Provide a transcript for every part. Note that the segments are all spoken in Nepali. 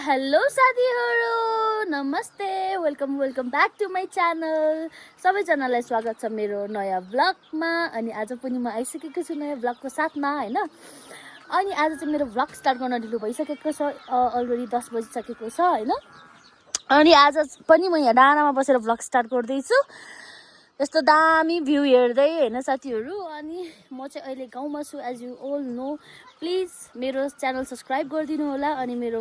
हेलो साथीहरु नमस्ते welcome back to my channel सबैजनालाई स्वागत छ मेरो नयाँ भ्लगमा अनि आज पनि म आइसकेको छु नयाँ भ्लगको साथमा हैन अनि आज चाहिँ मेरो भ्लग स्टार्ट गर्न ढिलो भइसकेको छ अलरेडी 10 बजिसकेको छ हैन अनि आज पनि म यहाँ डाँडामा बसेर भ्लग स्टार्ट गर्दै छु यस्तो दामी भ्यू हेर्दै हैन साथीहरु अनि म चाहिँ अहिले गाउँमा छु as you all know please मेरो च्यानल सब्स्क्राइब गरिदिनु होला अनि मेरो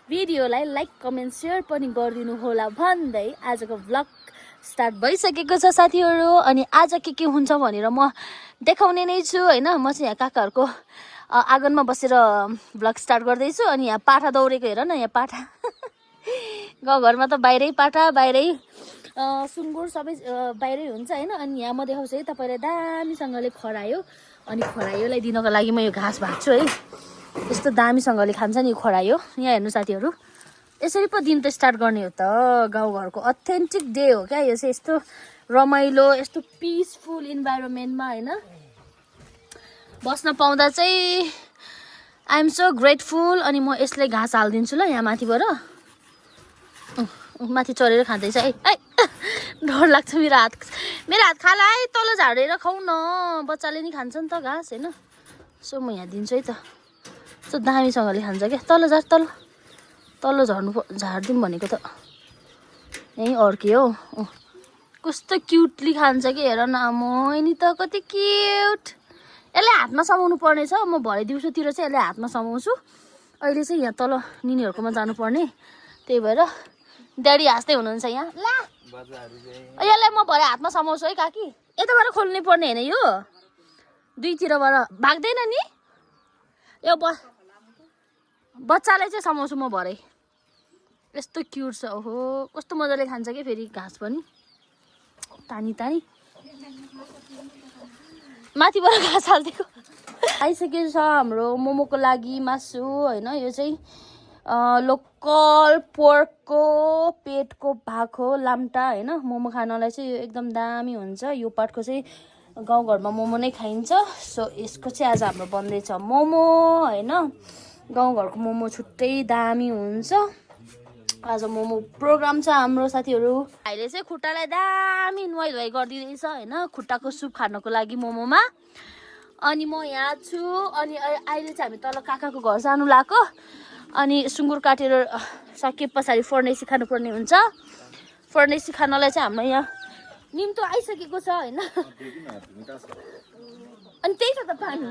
भिडियोलाई लाइक कमेन्ट शेयर पनि गरिदिनु होला भन्दै आजको भ्लग स्टार्ट भइसकेको छ साथीहरु अनि आज के हुन्छ भनेर म देखाउने नै छु हैन म चाहिँ यहाँ काकाहरुको आँगनमा बसेर भ्लग स्टार्ट गर्दै छु अनि यहाँ पाठा दौरेको हेर न यहाँ पाठा गाउँघरमा त बाहिरै पाठा बाहिरै सुँगुर सबै बाहिरै हुन्छ हैन अनि यहाँ म देखाउँछु है तपाईलाई दामीसँगले खरायो अनि खरायोलाई दिनको लागि म यो घाँस भाग्छु है यस्तो दामीसँगले खान्छ नि खरायो यहाँ हेर्नु साथीहरु यसरी पो दिन त स्टार्ट गर्ने हो त गाउँघरको अथेन्टिक डे हो क्या यो चाहिँ यस्तो रमाइलो यस्तो पिसफुल इन्भाइरोमेन्टमा हैन बस्न पाउँदा चाहिँ आई एम सो ग्रेटफुल अनि म यसले घाँस हाल्दिन्छु ल यहाँ माथिबाट माथि चढेर खाँदैछ है डर लाग्छ मेरो हात खाला है तल झारेर खाऊ न बच्चाले नि खान्छ नि त घाँस हैन सो म यहाँ दिन्छु है त यस्तो दामीसँगले खान्छ क्या तल झार तल झार्दिउँ भनेको त यहीँ अड्क्यो हौ कस्तो क्युटली खान्छ कि हेर न मैनी त कति क्युट यसले हातमा समाउनु पर्ने छ म भरे दिउँसोतिर चाहिँ यसले हातमा समाउँछु अहिले चाहिँ यहाँ तल निनीहरुकोमा जानुपर्ने त्यही भएर ड्याडी हाँस्दै हुनुहुन्छ यहाँ ला यसलाई म भरे हातमा समाउँछु है काकी यताबाट खोल्नै पर्ने हैन यो दुईतिरबाट भाग्दैन नि यो बच्चालाई चाहिँ समाउँछु म भरे यस्तो क्युट छ ओहो कस्तो मजाले खान्छ के फेरि घाँस पनि तानी माथिबाट घाँस हाल्दिएको आइसकेको छ हाम्रो मोमोको लागि मासु हैन यो चाहिँ लोकल पोर्कको पेटको भाग हो लाम्टा हैन मोमो खानलाई चाहिँ यो एकदम दामी हुन्छ यो पाटको चाहिँ गाउँघरमा मोमो नै खाइन्छ सो यसको चाहिँ आज हाम्रो बन्दैछ मोमो हैन गाउँघरको मोमो छुट्टै दामी हुन्छ आज मोमो प्रोग्राम छ हाम्रो साथीहरु अहिले चाहिँ खुट्टालाई दामी नुहाइ धुवाइ गरिदिँदैछ हैन खुट्टाको सुप खानको लागि मोमोमा अनि म यहाँ छु अनि अहिले चाहिँ हामी तल काकाको घर जानु लाग्यो अनि सुँगुर काटेर सके पछाडि फर्नेसी खानु पर्ने हुन्छ फर्नेसी खानलाई चाहिँ हाम्रो यहाँ निम्तो आइसकेको छ हैन अनि त्यही त पानी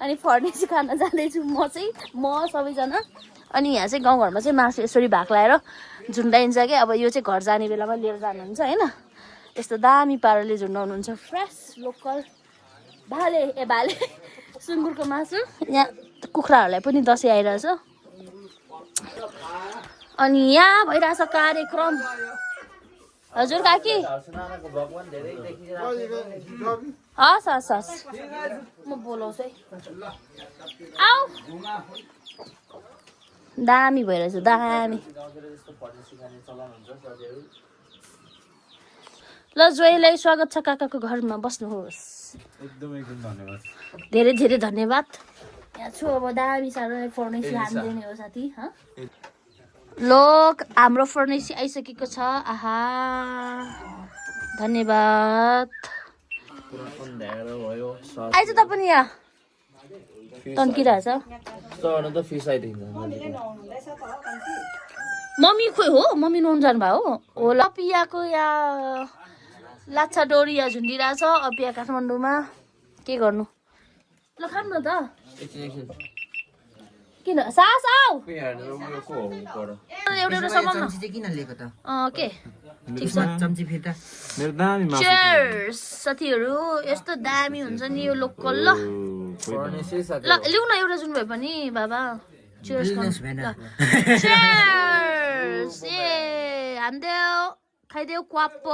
अनि फर्नेसी खान जाँदैछु म सबैजना अनि यहाँ चाहिँ गाउँघरमा चाहिँ मासु यसरी भाग लाएर झुन्डाइन्छ क्या अब यो चाहिँ घर जाने बेलामा लिएर जानुहुन्छ हैन यस्तो दामी पाराले झुन्डाउनुहुन्छ फ्रेस लोकल भाले सुँगुरको मासु यहाँ कुखुराहरूलाई पनि दसैँ आइरहेछ अनि यहाँ भइरहेछ कार्यक्रम हजुर काकी हस् म बोलाउँछु है आऊ दामी भइरहेछ दामी ल जोइलाई स्वागत छ काकाको घरमा बस्नुहोस् एकदम धन्यवाद धेरै धन्यवाद यहाँ छु अब दामी साह्रो फर्नेसी हान्दिने हो साथी लोक हाम्रो फर्नेसी आइसकेको छ आहा धन्यवाद आइज त पनि यहाँ तन्किरहेछ मम्मी खोइ हो मम्मी नुहाउनु जानुभयो हो लपियाको यहाँ लाछा डोरी यहाँ झुन्डिरहेछ अपिया काठमाडौँमा के गर्नु ल खाम न त किन सास आऊ एउटा सामान किन लिएको त के ठीक छ चम्ची फिर्ता मेरो दामी मासु चीयर्स साथीहरु यस्तो दामी हुन्छ नि यो लोकल ल लिउ न एउटा जुन भए पनि बाबा चीयर्स चीयर्स ए हान्देऊ खाइदेऊ क्वाप्प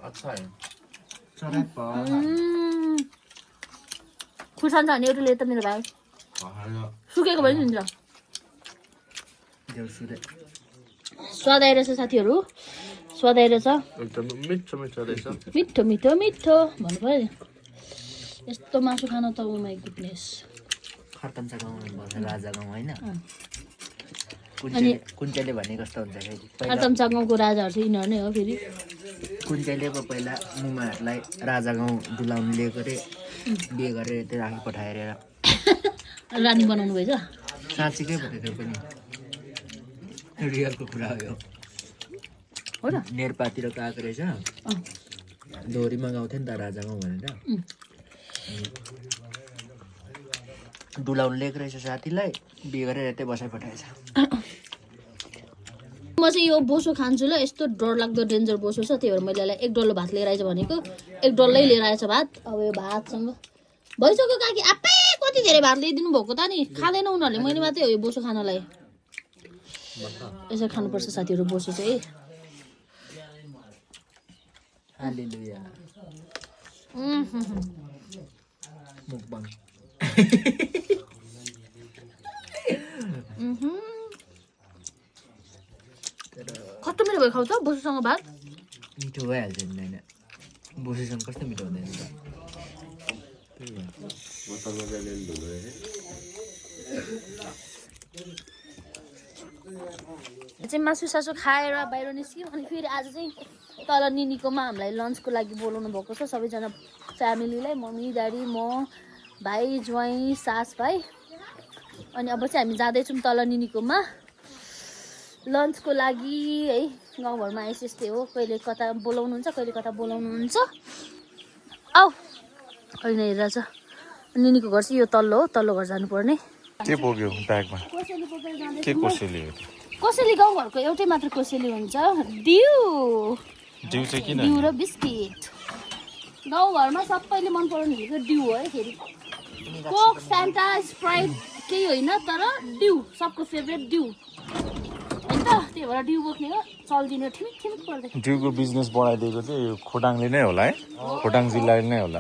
अच्छा है खुर्सानी छ भने एउटा ले त मेरो भाइ सुकेको पनि हुन्छ स्वाद आइरहेछ साथीहरु स्वाद आइरहेछ एकदम मिठो रहेछ मिठो भन्नु पर्यो यस्तो मासु खान त ओ माई गुडनेस खर्तम्चा गाउँ भन्छ राजा गाउँ होइन अनि कुन्चेले भने कस्तो हुन्छ फेरि खर्तम्चा गाउँको राजाहरू चाहिँ यिनीहरू नै हो फेरि कुन्चेले पो पहिला मुमाहरूलाई राजा गाउँ डुलाउनु लिएको अरे बिहे गरेर त्यो राखी पठाएर रानी बनाउनु भएछ साँच्चीकै भनेको पनि रियलको कुरा हो यो हो र नेरपातिर आएको रहेछ दोहोरीमा गाउँथ्यो नि त राजा गाउँ भनेर डुलाउनु लिएको रहेछ साथीलाई बिहे गरेर यतै बसाइ पठाएछ म चाहिँ यो बोसो खान्छु ल यस्तो डरलाग्दो डेन्जर बोसो छ त्यही भएर मैले यसलाई 1 डल्लो भात लिएर आएछ भनेको 1 डल्लै लिएर आएछ भात अब यो भातसँग भइसक्यो काकी आप्पै कति धेरै भात ल्याइदिनु भएको त नि खाँदैन उनीहरूले मैले मात्रै हो यो बोसो खानलाई यसरी खानुपर्छ साथीहरू बोसो चाहिँ हालेलुया मुकबाङ कस्तो मिठो भयो खाउ त बोसोसँग भात मिठो भइहाल्छ नि होइन बोसोसँग कस्तो मिठो हुँदैन त चाहिँ मासु सासु खाएर बाहिर निस्क्यौँ अनि फेरि आज चाहिँ तल निनीकोमा हामीलाई लन्चको लागि बोलाउनु भएको छ सबैजना फ्यामिलीलाई मम्मी ड्याडी म भाइ ज्वाइँ सास भाइ अनि अब चाहिँ हामी जाँदैछौँ तल निनीकोमा लन्चको लागि है गाउँघरमा आएपछि यस्तै हो कहिले कता बोलाउनुहुन्छ कहिले कता बोलाउनुहुन्छ आऊ अहिले हेरेर छ निनीको घर चाहिँ यो तल्लो हो तल्लो घर जानुपर्ने के बोक्यो ब्यागमा कोसेली बोकेर जाँदैछौँ के कोसेली हो कोसेली गाउँघरको एउटै मात्र कोसेली हुन्छ दिउ जिउ चाहिँ किन डिउ र बिस्किट गाउँघरमा सबैले मन पराउनु भनेको डिउ हो है फेरि कोक फ्यान्टा स्प्राइट केही होइन तर डिउ सबको फेभरेट डिउ होइन त त्यही भएर डिउ बोक्ने हो चल्दिने ठिमिक ठिमिक पर्दै जिउको बिजनेस बढाइदिएको चाहिँ यो खोटाङले नै होला है खोटाङ जिल्लाले नै होला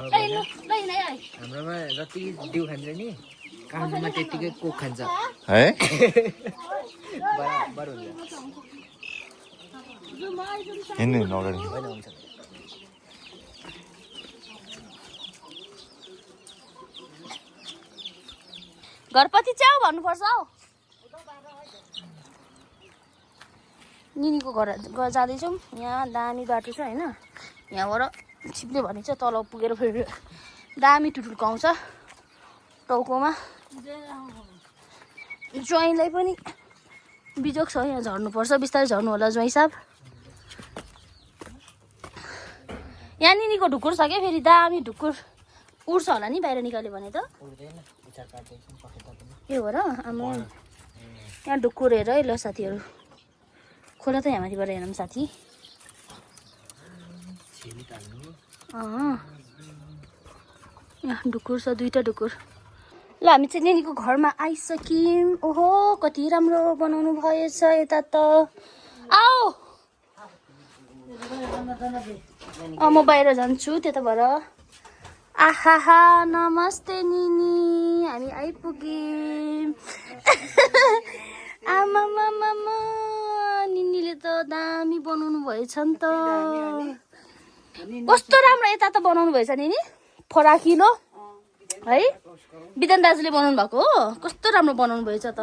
हाम्रोमा जति डिउ खान्छ नि काममा त्यतिकै कोक खान्छ है बराबर हुन्छ हिँड्नु हिँड्नु अगाडि होइन हुन्छ घरपति च्याउ भन्नुपर्छ हौ निनीको घर जाँदैछौँ यहाँ दामी बाटो छ होइन यहाँबाट छिप्ले भने चाहिँ तल पुगेर फेरि दामी टुटुल्को आउँछ टाउकोमा ज्वाइँलाई पनि बिजोग छ यहाँ झर्नुपर्छ बिस्तारै झर्नु होला ज्वाइँ साहब यहाँ निनीको ढुकुर छ क्या फेरि दामी ढुकुर उड्छ होला नि बाहिर निकाल्यो भने त के हो र आमा यहाँ ढुकुर हेर है ल साथीहरू खोला त यहाँ माथिबाट हेरौँ साथी यहाँ ढुकुर छ 2टा ढुकुर ल हामी चाहिँ निनीको घरमा आइसक्यौँ ओहो कति राम्रो बनाउनु भएछ यता त आऊ म बाहिर जान्छु त्यता भएर आहाहा नमस्ते निनी हामी आइपुग्यौँ आमा निनीले त दामी बनाउनु भएछ नि त कस्तो राम्रो यता त बनाउनु भएछ निनी फराकिलो है विधान दाजुले बनाउनु भएको हो कस्तो राम्रो बनाउनु भएछ त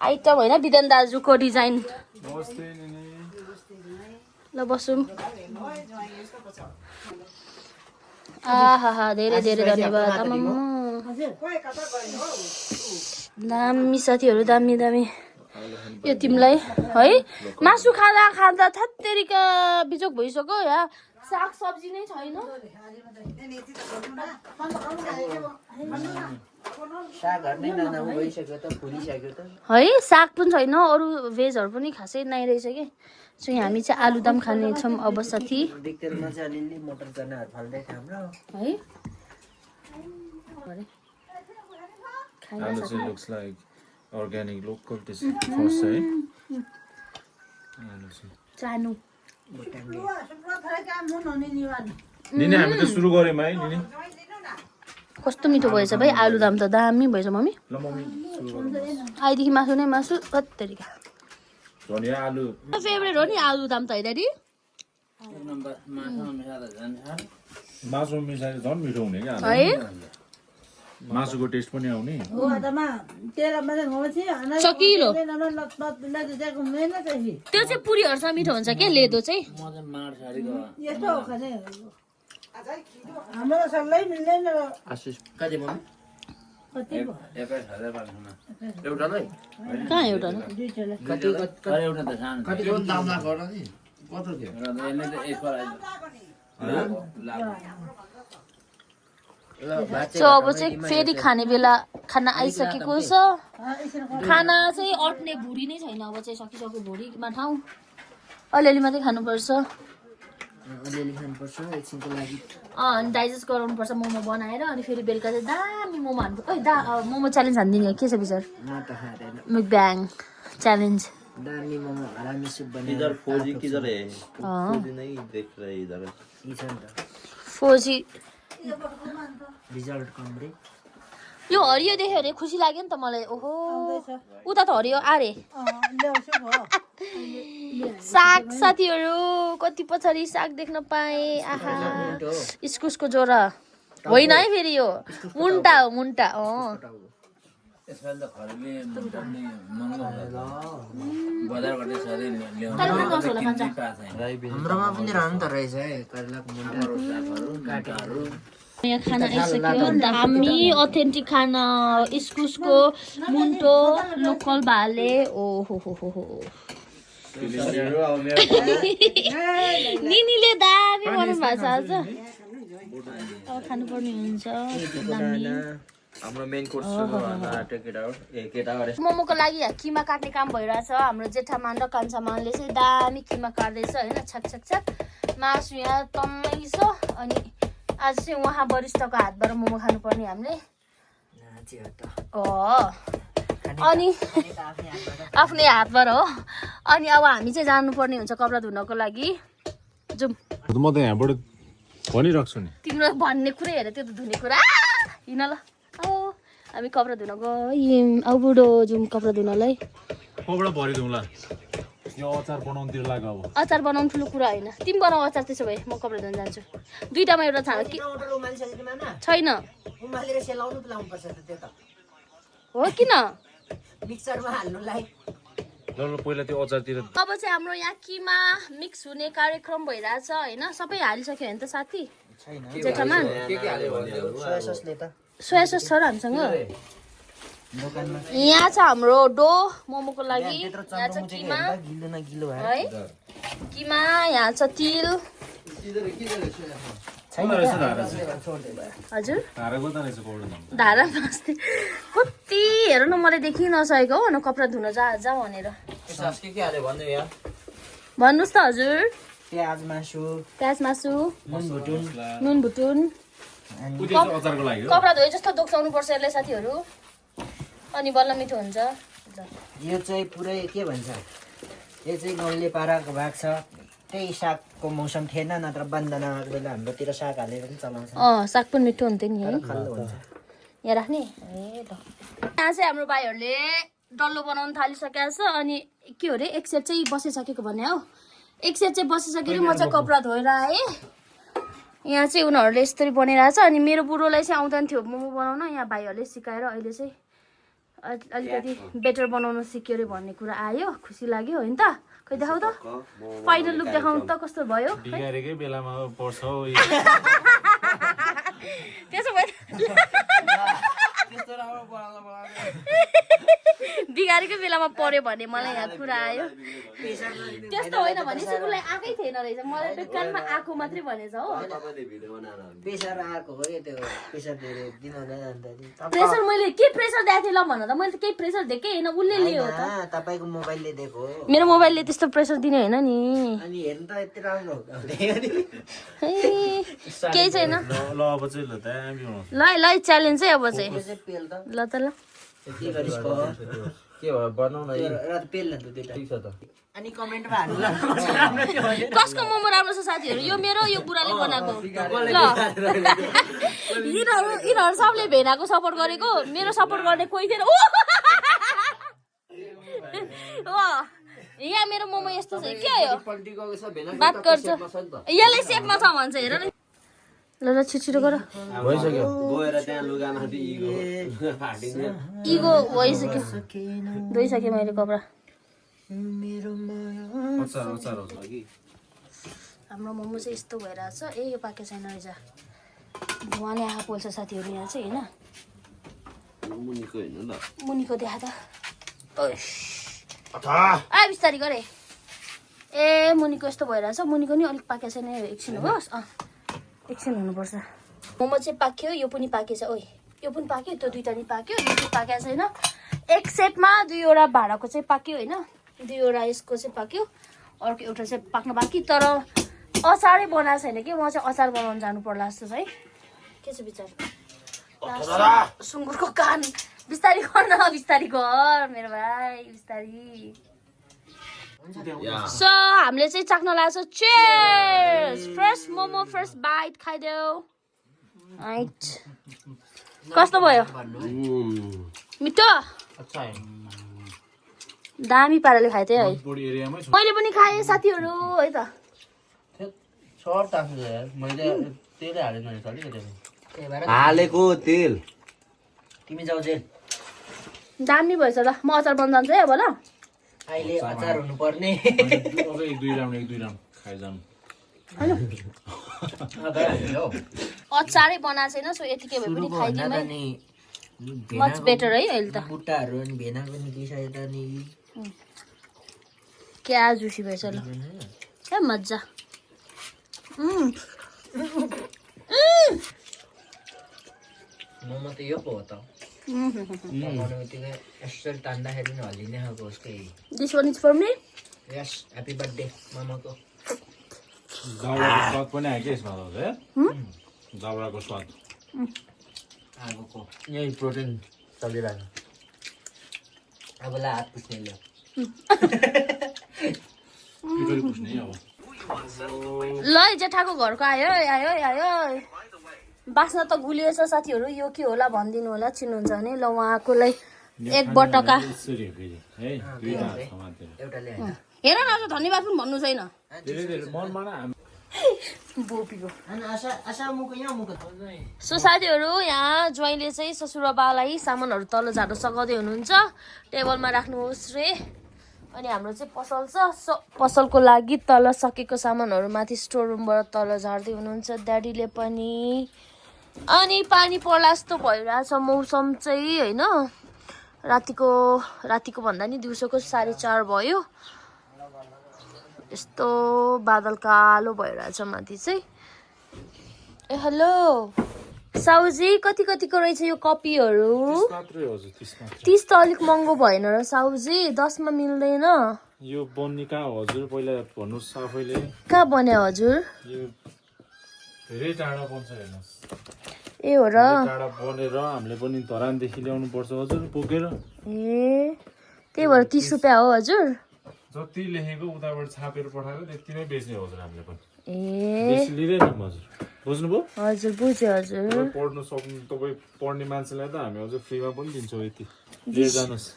आइटम होइन विधान दाजुको डिजाइन ल बसौँ आहा धेरै धेरै धन्यवाद आमामा दामी साथीहरू दामी दामी यो तिमीलाई है मासु खाँदा खाँदा थत्तेरीका बिजोक भइसक्यो यहाँ साग सब्जी नै छैन है साग पनि छैन अरू भेजहरू पनि खासै नै रहेछ कि सो हामी चाहिँ आलुदम खानेछौँ अब साथी Honestly, looks like organic local dish first, है चानु निनी हामी त सुरु गर्यौँ है निनी कस्तो मिठो भएछ भाइ आलुदम त दामी भएछ मम्मी ल मम्मी सुरु गर्नु आइदेखि मासु नै मासु कत्तरीका धनिया आलु फेभरेट हो नि आलुदम त है ड्याडी मासु मिसाएर झन् मिठो हुने क्या है मासुको टेस्ट पनि आउने सकिलो त्यो चाहिँ पुरीहरूसँग मिठो हुन्छ क्या लेदो चाहिँ आशिष कति मम्मी एउटालाई कहाँ एउटा न कति दाम लाग्यो नि कति थियो सो अब चाहिँ फेरि खाने बेला खाना आइसकेको छ खाना चाहिँ अट्ने भुँडी नै छैन अब चाहिँ सकिसक्यो भुँडीमा ठाउँ अलिअलि मात्रै खानुपर्छ अलिअलि खानुपर्छ एकछिनको लागि अनि डाइजेस्ट गराउनुपर्छ मोमो बनाएर अनि फेरि बेलुका चाहिँ दामी मोमो हान्नु मोमो च्यालेन्ज हानिदिने के छ विचार म त खाँदैन मुकब्याङ च्यालेन्ज दामी मोमो हरामी सुप बनाएर इधर फौजी किधर है हाँ। फौजी नहीं देख रहे इधर यी छ नि त फौजी रिजल्ट कम रे यो हरियो देख्यो अरे खुसी लाग्यो नि त मलाई ओहो उता त हरियो आरे साग साथीहरू कति पछाडि साग देख्न पाएँ आहा इस्कुसको जोरा होइन है फेरि यो मुन्टा हो मुन्टा यसपालि त खरेले पनि महँगो बजारबाट सधैँ ल्याउनु हाम्रोमा पनि रहनु त रहेछ है करेलाको मुन्टा काटेहरू यहाँ खाना आइसक्यो दामी अथेन्टिक खाना इस्कुसको मुन्टो लोकल भाले ओहो हो निनीले दामी बनाउनु भएको छ आज अब खानुपर्ने हुन्छ दामी हाम्रो मेन कोर्स केटा मोमोको लागि किमा काट्ने काम भइरहेछ हाम्रो जेठामान र कान्छामानले चाहिँ दामी किमा काट्दैछ होइन छक छक छक मासु यहाँ तम्मै छ अनि आज चाहिँ उहाँ वरिष्ठको हातबाट मोमो खानुपर्ने हामीले अनि आफ्नै हातबाट हो अनि अब हामी चाहिँ जानुपर्ने हुन्छ कपडा धुनको लागि जाउँ म त यहाँबाट भनिराख्छु नि तिम्रो भन्ने कुरै हेर त्यो त धुने कुरा हिँड ल औ हामी कपडा धुन गयौँ औ बुढो जाउँ कपडा धुनलाई कपडा भरिदिउँला यो अचार बनाउनुतिर लाग्यो अब अचार बनाउनु ठुलो कुरा होइन तिमी बनाऊ अचार त्यसो भए म कपडा धुन जान्छु दुईटामा एउटा छानो कि छैन उमालेर सेलाउनु पो लाउनुपर्छ त त्यो त हो किन मिक्सरमा हाल्नुलाई ल पहिला त्यो अचारतिर अब चाहिँ हाम्रो यहाँ किमा मिक्स हुने कार्यक्रम भइरहेछ होइन सबै हालिसक्यो भने त साथी जेठामान सोया ससले त सोया सस छ र हामीसँग दोकानमा यहाँ छ हाम्रो डो मोमोको लागि त्यत्रो यहाँ छ चम्चो किमा गिलो न गिलो है किमा यहाँ छ तिल हजुर धारा बस्दै कति हेर न मैले देखि नसकेको हो न कपडा धुन जा भनेर भन्नुहोस् त हजुर प्याज मासु नुन भुटुन अचारको लागि कपडा धोए जस्तो दोक्साउनु पर्छ यसलाई साथीहरू अनि बल्ल मिठो हुन्छ यो चाहिँ पुरै के भन्छ यो चाहिँ गाउँले पाराको भाग छ त्यही सागको मौसम थिएन नत्र बन्दनाको बेला हाम्रोतिर साग हालेर पनि चलाउँछ साग पनि मिठो हुन्थ्यो नि है खल्लो हुन्छ यहाँ राख्ने ए ल यहाँ चाहिँ हाम्रो भाइहरूले डल्लो बनाउनु थालिसकेको छ अनि के हो अरे एक सेट चाहिँ बसिसकेको भने हौ एक सेट चाहिँ बसिसकेर म चाहिँ कपडा धोएर आएँ यहाँ चाहिँ उनीहरूले यस्तरी बनाइरहेछ अनि मेरो बुढोलाई चाहिँ आउँदैन थियो मोमो बनाउन यहाँ भाइहरूले सिकाएर अहिले चाहिँ अलिकति बेटर बनाउन सिक्यो अरे भन्ने कुरा आयो खुसी लाग्यो होइन त खै देखाउ त फाइनल लुक देखाउनु त कस्तो भयो बिगारेकै बेलामा पर्छ हौ त्यसो भए बिगारेको बेलामा पर्यो भने मलाई यहाँ कुरा आयो त्यस्तो होइन भने चाहिँ उसलाई आएकै थिएन रहेछ मलाई त कानमा आएको मात्रै भनेछ हो प्रेसर आएको हो त्यो प्रेसर प्रेसर मैले के प्रेसर दिएको थिएँ ल भन त मैले त केही प्रेसर दिएकै होइन उसले लियो त तपाईँको मोबाइलले दिएको मेरो मोबाइलले त्यस्तो प्रेसर दिने होइन नि अनि हेर्नु त यति राम्रो केही छैन ल अब चाहिँ ल दामी बनाउँछ ल ल च्यालेन्ज चाहिँ अब चाहिँ पेल त ल त ल के गरिस् के भयो बनाउन पेल न दुईटा ठिक छ त अनि कमेन्टमा हाल्नु कसको मोमो राम्रो छ साथीहरू यो मेरो यो बुढाले बनाएको ल यिनीहरू सबले भेनाको सपोर्ट गरेको मेरो सपोर्ट गर्ने कोही थिएन यहाँ मेरो मोमो यस्तो छ के हो बात गर्छ यसलाई सेपमा छ भन्छ हेर न ल ल छिटो गर भइसक्यो गएर त्यहाँ लुगामाथि फाटिन्छ इगो भइसक्यो धोइसकेँ मैले कपडा अचार अचार हो कि हाम्रो मोमो चाहिँ यस्तो भइरहेछ ए यो पाके छैन रहेछ धुवाले आँखा पोल्छ साथीहरू यहाँ चाहिँ होइन मुनिको होइन ल मुनिको देखा त आ बिस्तारी गरे ए मुनिको यस्तो भइरहेछ मुनिको नि अलिक पाके छैन एकछिन होस् एकछिन हुनुपर्छ मोमो चाहिँ पाक्यो यो पनि पाकेछ ओइ यो पनि पाक्यो त्यो दुईटा नि पाक्यो यो चाहिँ पाकेको छैन एक सेटमा 2वटा भाँडाको चाहिँ पाक्यो होइन 2वटा यसको चाहिँ पाक्यो अर्को एउटा चाहिँ पाक्न बाँकी तर अचारै बनाएको छैन कि म चाहिँ अचार बनाउनु जानु पर्ला जस्तो छ है के छ विचार सुँगुरको कान बिस्तारी गर न बिस्तारी गर मेरो भाइ बिस्तारी सो हामीले चाहिँ चाख्न लाग्छ cheers first momo first bite खाइदेऊ राइट कस्तो भयो मिठो दामी पाराले खाइदिएँ है बढी एरियामै मैले पनि खाएँ साथीहरू है त सर्ट ताक्नु यार मैले तेलै हालेन रहेछ अलिकति हालेको तेल तिमी जाऊ जेल दामी भएछ ल म अचार बनाउन जान्छु है अब ल अहिले अचार हुनुपर्ने अझै एक दुई राउन्ड खाइजानु अचारै बनाएको छैन सो यतिकै भए पनि खाइदिउँ है मच बेटर है अहिले त बुट्टाहरू अनि भेना पनि निस्किसक्यो त नि क्या जुसी भएछ ल क्या मजा मोमो त यो पो हो त बनाउनु बित्तिकै यसरी तान्दाखेरि नि हल्लिने खालको उसको this one is for me yes happy birthday मोमोको दाउराको स्वाद पनि आयो क्या यसमा है दाउराको स्वाद आगोको यही प्रोटिन चलिरहेको अब ला हात पुस्ने ल्याऊ पिठोले पुस्ने अब ल जेठाको घरको आयो आयो आयो बास्न त गुलिएछ साथीहरू यो के होला भनिदिनु होला चिन्नुहुन्छ भने ल उहाँकोलाई एक बटका यसरी हो फेरि है दुईटा समातेर एउटा ल्याए हेर न अझ धन्यवाद पनि भन्नु छैन धेरै धेरै मनमा न बोपीको अनि आशा मुको यहाँ मुको सो साथीहरू यहाँ ज्वाइँले चाहिँ ससुराबालाई सामानहरू तल झार्नु सघाउँदै हुनुहुन्छ टेबलमा राख्नुहोस् रे अनि हाम्रो चाहिँ पसल छ सो पसलको लागि तल सकेको सामानहरू माथि स्टोर रुमबाट तल झार्दै हुनुहुन्छ ड्याडीले पनि अनि पानी पर्ला जस्तो भइरहेछ मौसम चाहिँ होइन रातिको भन्दा नि दिउँसोको 4:30 भयो यस्तो बादल कालो भइरहेछ माथि चाहिँ ए हेलो साउजी कतिको रहेछ यो कपीहरू 30 त अलिक महँगो भएन र साउजी 10 मा मिल्दैन यो बन्ने कहाँ हो हजुर पहिला भन्नुहोस् आफैले कहाँ बन्यो हजुर यो धेरै टाढा बन्छ हेर्नुहोस् ए हो र टाढा बनेर हामीले पनि धरानदेखि ल्याउनु पर्छ हजुर बोकेर ए त्यही भएर 30 रुपियाँ हो हजुर जति लेखेको उताबाट छापेर पठाएको त्यति नै बेच्ने हजुर हामीले पनि ए बेसी लिँदैन हजुर बुझ्नुभयो हजुर बुझेँ हजुर तपाईँ पढ्नु सक्नु तपाईँ पढ्ने मान्छेलाई त हामी हजुर फ्रीमा पनि दिन्छौँ यति लिएर जानुहोस्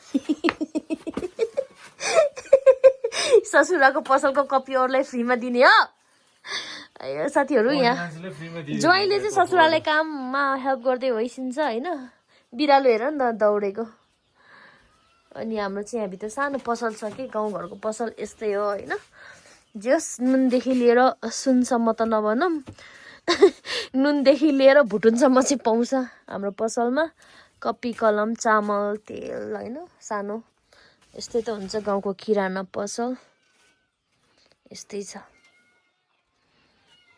ससुराको पसलको कपीहरूलाई फ्रीमा दिने हो यो साथीहरू यहाँ मान्छेले फ्रीमा दिन्छ ज्वाइँले चाहिँ ससुरालाई काममा हेल्प गर्दै होइसिन्छ होइन बिरालो हेर नि त दौडेको अनि हाम्रो चाहिँ यहाँभित्र सानो पसल छ कि गाउँघरको पसल यस्तै हो होइन जस नुनदेखि लिएर सुनसम्म त नभनौँ नुनदेखि लिएर भुटुनसम्म चाहिँ पाउँछ हाम्रो पसलमा कपी कलम चामल तेल होइन सानो यस्तै त हुन्छ गाउँको किराना पसल यस्तै छ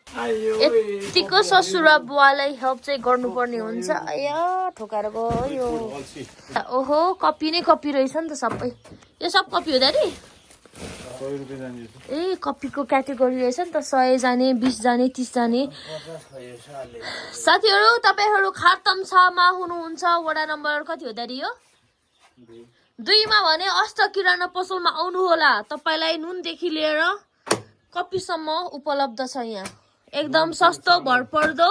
यतिको ससुरा बुवालाई हेल्प चाहिँ गर्नुपर्ने हुन्छ आया ठोकाएर गयो ओहो कपी नै कपी रहेछ नि त सबै यो सब कपी हो दादी ए कपीको क्याटेगोरी रहेछ नि त 100 जाने 20 जाने 30 जाने साथीहरू तपाईँहरू खारतम 6 मा हुनुहुन्छ वडा नम्बर कति हो दादी यो 2 मा भने अष्ट किराना पसलमा आउनु होला तपाईँलाई नुनदेखि लिएर कपीसम्म उपलब्ध छ यहाँ एकदम सस्तो भरपर्दो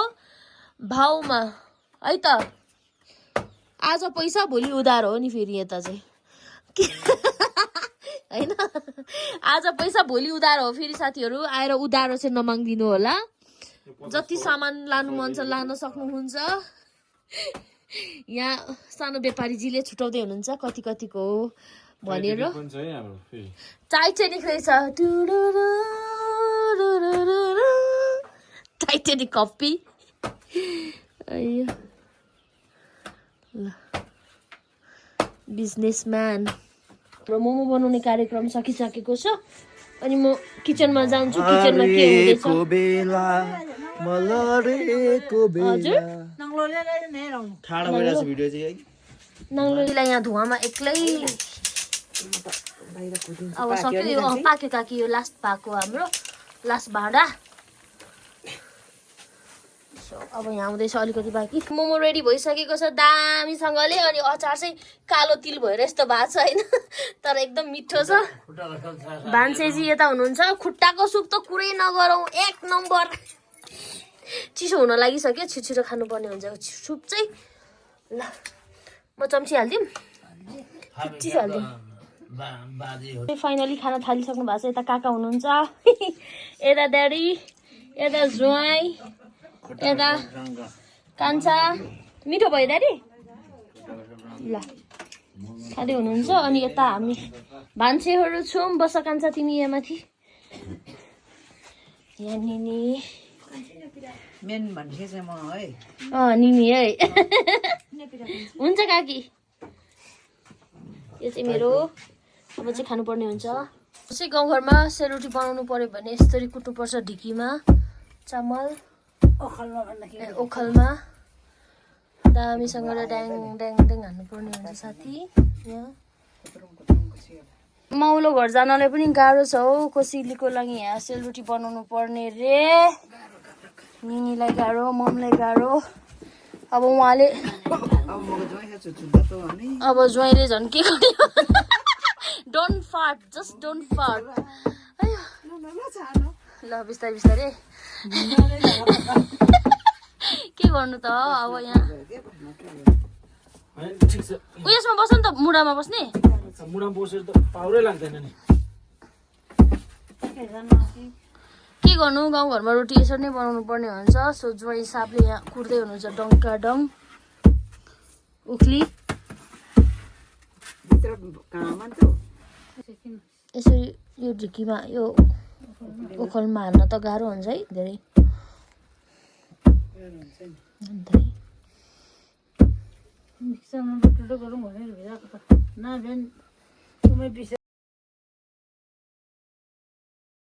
भाउमा है त आज पैसा भोलि उधार हो नि फेरि यता चाहिँ होइन आज पैसा भोलि उधार हो फेरि साथीहरू आएर उधारो चाहिँ नमागिदिनु होला जति सामान लानु मन छ लान सक्नुहुन्छ। यहाँ सानो व्यापारीजीले छुटाउँदै हुनुहुन्छ कति कतिको हो भनेर। पनि छ है हाम्रो फेरि टाइटेनिक रहेछ, टाइटेनिक कपी। ल बिजनेसम्यान। र मोमो बनाउने कार्यक्रम सकिसकेको छ अनि म किचनमा जान्छु। किचनमा के हुँदैछ हजुर? ठाडो भइरहेको छ भिडियो चाहिँ है। नङलोलीलाई यहाँ धुवामा एक्लै अब सक्यो यो पाक्यो काकी। यो लास्ट पाएको हाम्रो लास्ट भाँडा। अब यहाँ आउँदैछ अलिकति बाँकी। मोमो रेडी भइसकेको छ दामीसँगले। अनि अचार चाहिँ कालो तिल भएर यस्तो भएको छ होइन, तर एकदम मिठो छ। भान्सेजी यता हुनुहुन्छ। खुट्टाको सुप त कुरै नगरौँ, 1 नम्बर। चिसो हुन लागिसक्यो, छिटो खानुपर्ने हुन्छ सुप चाहिँ। ल म चम्ची हालिदिउँ, चिसो हालिदिउँ। फाइनली खाना थालिसक्नु भएको छ। यता काका हुनुहुन्छ, यता ड्याडी, यता ज्वाइँ, यता कान्छा। मिठो भयो ड्याडी? ल खाँदै हुनुहुन्छ। अनि यता हामी भान्सेहरू छौँ। बस कान्छा तिमी यहाँ माथि। यहाँ निनी मेन भन्ने चाहिँ म है। निनी है। हुन्छ काकी। यो चाहिँ मेरो। अब चाहिँ खानुपर्ने हुन्छ। चाहिँ गाउँघरमा सेलरोटी बनाउनु पर्यो भने यसरी कुट्नुपर्छ ढिकीमा चामल ओखलमा दामीसँगले ड्याङ ड्याङ ड्याङ हान्नुपर्ने हुन्छ साथी। यहाँ माउलो घर जानलाई पनि गाह्रो छ हौ। कोसिलीको लागि यहाँ सेलरोटी बनाउनु पर्ने रे। निनीलाई गाह्रो, ममलाई गाह्रो। अब उहाँले अब ज्वाइँले झन् के गर्यो? Don't fart, just don't fart. ल बिस्तारै बिस्तारै के गर्नु त अब यहाँ। उयसमा बस्छ नि त, मुढामा बस्ने। मुढामा बसेर त पाउरै लाग्दैन नि। के गर्नु, गाउँघरमा रोटी यसरी नै बनाउनु पर्ने हुन्छ। सो ज्वाइँ साहबले यहाँ कुट्दै हुनुहुन्छ डङ्का डङ उख्ली। यसरी यो ढिकीमा यो ओखलमा हाल्न त गाह्रो हुन्छ है धेरै। मिक्सरमा बटुलो गरौँ भनेर भिराएको त नभेन तुमै पिसे